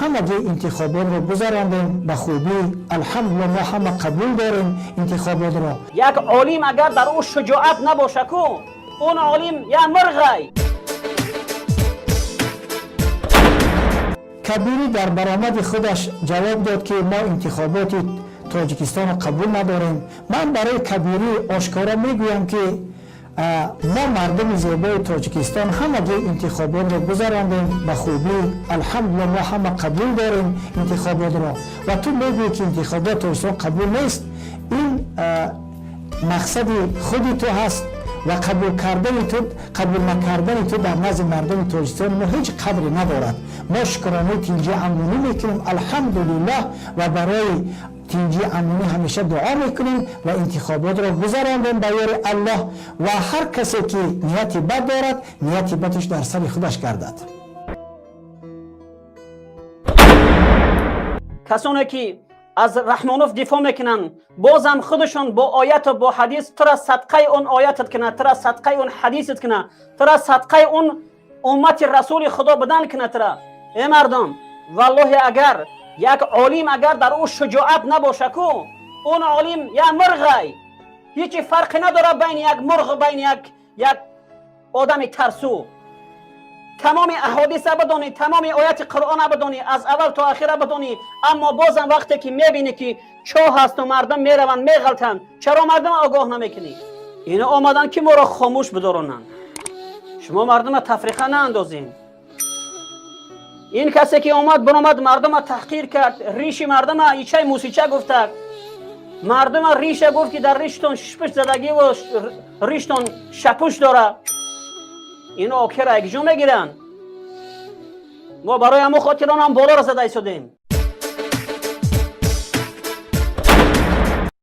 Ҳамагӣ интихоботро гузарондем ба хубӣ, алҳамдулилла, мо ҳама қабул дорем интихоботро. Як олим агар дар ӯ шуҷоат набоша ку, он олим я мурғай. Кабирӣ дар баромади худаш ҷавоб дод, ки мо интихоботи Тоҷикистонро қабул надорем. Ман барои Кабирӣ ошкоро мегӯям, ки мо, мардуми зебои Тоҷикистон, ҳамагӣ интихоботро гузарондем ба хубӣ, алҳамдулилла, мо ҳама қабул дорем интихоботро, ва ту мегӯӣ, ки интихобот Тоҷикистон қабул нест. Ин мақсади худи ту ҳаст ва қабул кардани ту, қабул накардани ту дар назди мардуми Тоҷикистон мо ҳеҷ қадре надорад. Мо шукронаи тинҷи амнунӣ мекунем, алҳамдулиллаҳ, ва барои тинҷи амнунӣ ҳамеша дуо мекунем ва интихоботро гузарондем ба ёри Аллоҳ, ва ҳар касе ки нияти бад дорад, нияти бадаш дар сари худаш гардад. Касоне ки аз Раҳмонов дифоъ мекунанд, бозам худашон бо ояту бо ҳадис, тура садқаи он оятат кунад, тура садқаи он ҳадисат кунад, тура садқаи он уммати расули Худо будан кунад тура. Э мардум, валлоҳи, агар як олим агар дар ӯ шуҷоат набоша ку, он олим я мурғай. Ҳечи фарқе надорад байни як мурғ, байни як одами тарсу. Тамоми аҳодиса бидонӣ, тамоми ояти Қуръона бидонӣ, аз аввал то ахира бидонӣ, аммо бозам вақте ки мебинӣ, ки чоҳ ҳасту мардум мераванд, меғалтанд, чаро мардум огоҳ намекунӣ? Ино омаданд, ки моро хомӯш бидоронанд. Шумо мардума тафриқа наандозем. Ин касе ки омад, биромад, мардума таҳқир кард, риши мардума ичаи мусича гуфтак, мардума риша гуфт, ки дар риштон шпуш задагиву риштон шапуш дора. Ино окера якҷо мегиранд. Мо барои ҳамон хотир онам болоро зада истодем.